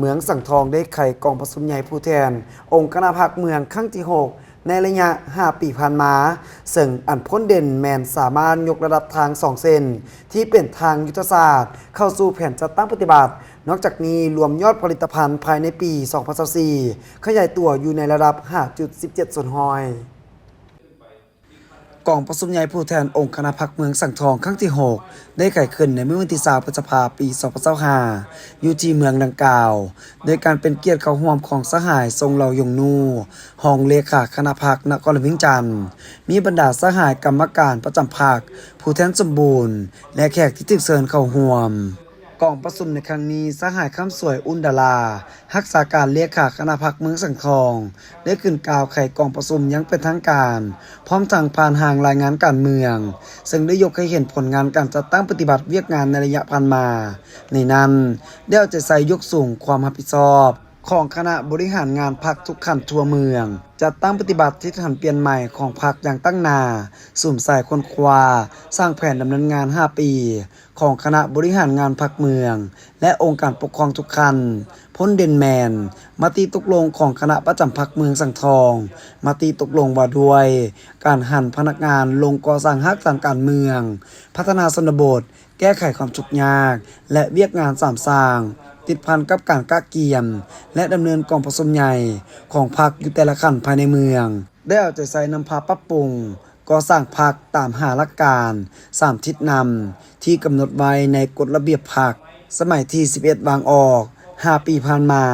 ເມືອງສັງທອງໄດ້ໄຂກອງປະຊຸມໃຫຍ່ຜູ້ແທນອົງຄະນະພັກເມືອງຄັ້ງທີຫົກ ໃນໄລຍະຫ້າປີຜ່ານມາ, ເຊິ່ງອັນພົ້ນເດັ່ນແມ່ນສາມາດຍົກລະດັບທາງສອງເສັ້ນທີ່ເປັນທາງຍຸດທະສາດເຂົ້າສູ່ແຜນຈັດຕັ້ງປະຕິບັດ. ນອກຈາກນີ້, ລວມຍອດຜະລິດຕະພັນພາຍໃນປີສອງພັນຊາວສີ່ ຂະຫຍາຍຕົວຢູ່ໃນລະດັບຫ້າຈຸດສິບເຈັດສ່ວນຮ້ອຍ. ກອງປະຊຸມໃຫຍ່ຜູ້ແທນອົງຄະນະພັກເມືອງສັງທອງຄັ້ງທີຫົກ ໄດ້ໄຂຂຶ້ນໃນມື້ວັນທີຊາວ ພຶດສະພາ ປີສອງພັນຊາວຫ້າ ຢູ່ທີ່ເມືອງດັ່ງກ່າວ, ໂດຍການເປັນກຽດເຂົ້າຮ່ວມຂອງສະຫາຍ ຊົງເລົາຢົງນູ ຮອງເລຂາຄະນະພັກນະຄອນຫຼວງວຽງຈັນ, ມີບັນດາສະຫາຍກຳມະການປະຈຳພັກ, ຜູ້ແທນສົມບູນ ແລະ ແຂກທີ່ຖືກເຊີນເຂົ້າຮ່ວມ. ກອງປະຊຸມໃນຄັ້ງນີ້, ສະຫາຍ ຄຳສວຍ ອຸ່ນດາລາ ຮັກສາການເລຂາຄະນະພັກເມືອງສັງທອງ ໄດ້ຂຶ້ນກ່າວໄຂກອງປະຊຸມຢ່າງເປັນທາງການ, ພ້ອມທັງຜ່ານຮ່າງລາຍງານການເມືອງ, ເຊິ່ງໄດ້ຍົກໃຫ້ເຫັນຜົນງານການຈັດຕັ້ງປະຕິບັດວຽກງານໃນໄລຍະຜ່ານມາ. ໃນນັ້ນ, ໄດ້ເອົາໃຈໃສ່ຍົກສູງຄວາມຮັບຜິດຊອບຂອງຄະນະບໍລິຫານງານພັກທຸກຂັ້ນທົ່ວເມືອງ, ຈັດຕັ້ງປະຕິບັດທິດຫັນປ່ຽນໃໝ່ຂອງພັກຢ່າງຕັ້ງໜ້າ, ສຸມໃສ່ຄົ້ນຄວ້າ, ສ້າງແຜນດຳເນີນງານຫ້າປີ ຂອງຄະນະບໍລິຫານງານພັກເມືອງ ແລະ ອົງການປົກຄອງທຸກຂັ້ນ. ພົ້ນເດັ່ນແມ່ນ ມະຕິຕົກລົງຂອງຄະນະປະຈຳພັກເມືອງສັງທອງ, ມະຕິຕົກລົງວ່າດ້ວຍການຫັນພະນັກງານລົງກໍ່ສ້າງຮາກຖານການເມືອງ, ພັດທະນາຊົນນະບົດ, ແກ້ໄຂຄວາມທຸກຍາກ ແລະ ວຽກງານສາມສ້າງ ຕິດພັນກັບການກະກຽມ ແລະ ດຳເນີນກອງປະຊຸມໃຫຍ່ຂອງພັກຢູ່ແຕ່ລະຂັ້ນພາຍໃນເມືອງ. ໄດ້ເອົາໃຈໃສ່ນຳພາປັບປຸງ ກໍ່ສ້າງພັກຕາມຫ້າຫຼັກການ, ສາມທິດນຳ ທີ່ກຳນົດໄວ້ໃນກົດລະບຽບພັກສະໄໝທີສິບເອັດ ວາງອອກ. ຫ້າປີຜ່ານມາ,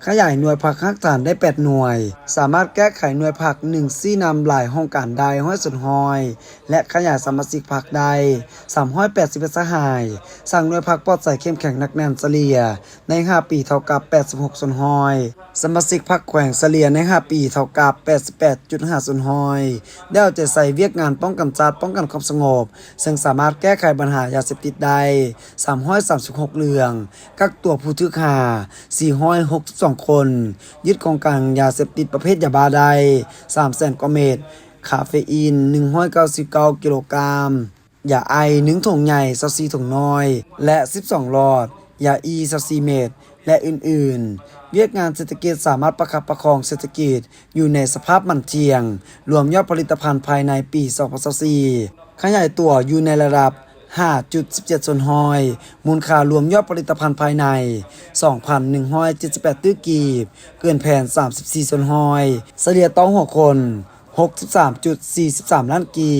ຂະຫຍາຍໜ່ວຍພັກຮາກຖານໄດ້ແປດໜ່ວຍ, ສາມາດແກ້ໄຂໜ່ວຍພັກໜຶ່ງຊີ້ນຳຫຼາຍຫ້ອງການໄດ້ຮ້ອຍສ່ວນຮ້ອຍ ແລະ ຂະຫຍາຍສະມາຊິກພັກໄດ້ສາມຮ້ອຍແປດສິບເອັດສະຫາຍ, ສ້າງໜ່ວຍພັກປອດໃສເຂັ້ມແຂງໜັກແໜ້ນສະເລ່ຍໃນຫ້າປີເທົ່າກັບແປດສິບຫົກສ່ວນຮ້ອຍ. ສະມາຊິກພັກແຂວງສະເລ່ຍໃນຫ້າປີເທົ່າກັບແປດສິບແປດຈຸດຫ້າສ່ວນຮ້ອຍ. ໄດ້ເອົາໃຈໃສ່ວຽກງານປ້ອງກັນຊາດ, ປ້ອງກັນຄວາມສະຫງົບ, ເຊິ່ງສາມາດແກ້ໄຂບັນຫາຢາເສບຕິດໄດ້ສາມຮ້ອຍສາມສິບຫົກເລື່ອງ, ກັກຕົວຜູ້ຖືກຫາສີ່ຮ້ອຍຫົກສິບສອງຄົນ, ຍຶດຂອງກາງຢາເສບຕິດປະເພດຢາບ້າໄດ້ສາມແສນກວ່າເມັດ, ຄາເຟອີນໜຶ່ງຮ້ອຍເກົ້າສິບເກົ້າກິໂລກຣາມ, ຢາໄອສ໌ໜຶ່ງຖົງໃຫຍ່ຊາວສີ່ຖົງນ້ອຍ ແລະ ສິບສອງຫຼອດ, ຢາອີຊາວສີ່ເມັດ ແລະ ອື່ນໆ. ວຽກງານເສດຖະກິດສາມາດປະຄັບປະຄອງເສດຖະກິດຢູ່ໃນສະພາບໝັ້ນທ່ຽງ, ລວມຍອດຜະລິດຕະພັນພາຍໃນປີສອງພັນຊາວສີ່ ຂະຫຍາຍຕົວຢູ່ໃນລະດັບຫ້າຈຸດສິບເຈັດສ່ວນຮ້ອຍ, ມູນຄ່າລວມຍອດຜະລິດຕະພັນພາຍໃນສອງພັນໜຶ່ງຮ້ອຍເຈັດສິບແປດຕື້ກີບ, ເກີນແຜນສາມສິບສີ່ສ່ວນຮ້ອຍ, ສະເລ່ຍຕໍ່ຫົວຄົນຫົກສິບສາມຈຸດສີ່ສິບສາມລ້ານກີບ.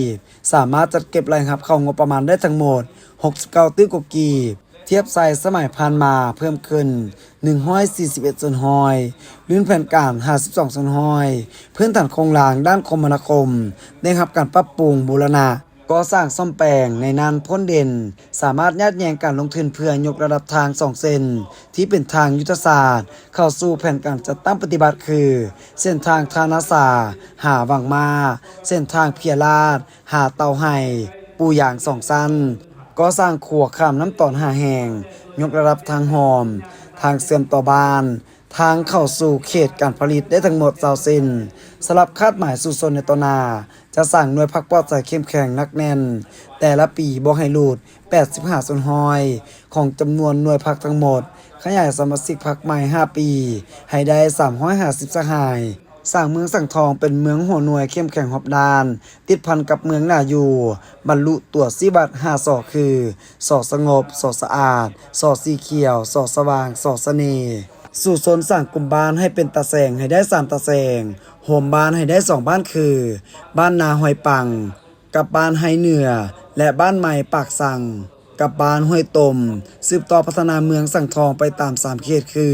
ສາມາດຈັດເກັບລາຍຮັບເຂົ້າງົບປະມານໄດ້ທັງໝົດຫົກສິບເກົ້າຕື້ກວ່າກີບ, ທຽບໃສ່ສະໄໝຜ່ານມາເພີ່ມຂຶ້ນໜຶ່ງຮ້ອຍສີ່ສິບເອັດສ່ວນຮ້ອຍ, ລື່ນແຜນການຫ້າສິບສອງສ່ວນຮ້ອຍ, ພື້ນຖານໂຄງລ່າງດ້ານຄົມມະນາຄົມໄດ້ຮັບການປັບປຸງບູລະນະ, ກໍ່ສ້າງສ້ອມແປງ. ໃນນັ້ນ, ພົ້ນເດັ່ນສາມາດຍາດແຍ່ງການລົງທຶນເພື່ອຍົກລະດັບທາງສອງເສັ້ນ ທີ່ເປັນທາງຍຸດທະສາດເຂົ້າສູ່ແຜນການຈັດຕັ້ງປະຕິບັດ ຄື ເສັ້ນທາງທ່ານາຊາຫາວັງມ້າ, ເສັ້ນທາງເພຍລາດຫາເຕົາໄຮ່, ປູຢາງສອງຊັ້ນ, ກໍ່ສ້າງຂົວຂ້າມນ້ຳຕອນຫ້າແຫ່ງ, ຍົກລະດັບທາງຮ່ອມ, ທາງເຊື່ອມຕໍ່ບ້ານ, ທາງເຂົ້າສູ່ເຂດການຜະລິດໄດ້ທັງໝົດຊາວເສັ້ນ. ສຳລັບຄາດໝາຍສູ້ຊົນໃນຕໍ່ໜ້າ, ຈະສ້າງໜ່ວຍພັກປອດໃສເຂັ້ມແຂງໜັກແໜ້ນ ແຕ່ລະປີບໍ່ໃຫ້ຫຼຸດແປດສິບຫ້າສ່ວນຮ້ອຍຂອງຈຳນວນໜ່ວຍພັກທັງໝົດ, ຂະຫຍາຍສະມາຊິກພັກໃໝ່ຫ້າປີໃຫ້ໄດ້ສາມຮ້ອຍຫ້າສິບສະຫາຍ, ສ້າງເມືອງສັງທອງເປັນເມືອງຫົວໜ່ວຍເຂັ້ມແຂງຮອບດ້ານ, ຕິດພັນກັບເມືອງໜ້າຢູ່, ບັນລຸຕົວຊີ້ວັດຫ້າ ສ ຄື ສ ສະຫງົບ, ສ ສະອາດ, ສ ສີຂຽວ, ສ ສະຫວ່າງ, ສ ສະເໜ່. ສູ້ຊົນສ້າງກຸ່ມບ້ານໃຫ້ເປັນຕາແສງໃຫ້ໄດ້ສາມຕາແສງ, ໂຮມບ້ານໃຫ້ໄດ້ສອງບ້ານຄື ບ້ານນາຫ້ວຍປັງ ກັບບ້ານໄຮ່ເໜືອ ແລະ ບ້ານໃໝ່ປາກສັງ ກັບບ້ານຫ້ວຍຕົມ, ສືບຕໍ່ພັດທະນາເມືອງສັງທອງໄປຕາມສາມເຂດຄື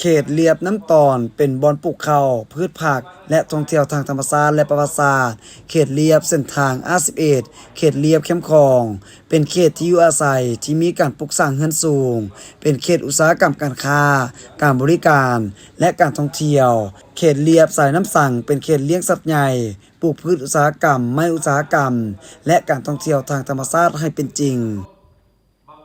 ເຂດລຽບນ້ຳຕອນເປັນບ່ອນປູກເຂົ້າ, ພືດຜັກ ແລະ ທ່ອງທ່ຽວທາງທຳມະຊາດ ແລະ ປະຫວັດສາດ, ເຂດລຽບເສັ້ນທາງ ອາ ສິບເອັດ ເຂດລຽບແຄມຂອງ ເປັນເຂດທີ່ຢູ່ອາໄສທີ່ມີການປຸກສ້າງເຮືອນສູງ, ເປັນເຂດອຸດສາຫະກຳການຄ້າ, ການບໍລິການ ແລະ ການທ່ອງທ່ຽວ, ເຂດລຽບສາຍນ້ຳສັງ ເປັນເຂດລ້ຽງສັດໃຫຍ່, ປູກພືດອຸດສາຫະກຳ, ໄມ້ອຸດສາຫະກຳ ແລະ ການທ່ອງທ່ຽວທາງທຳມະຊາດໃຫ້ເປັນຈິງ.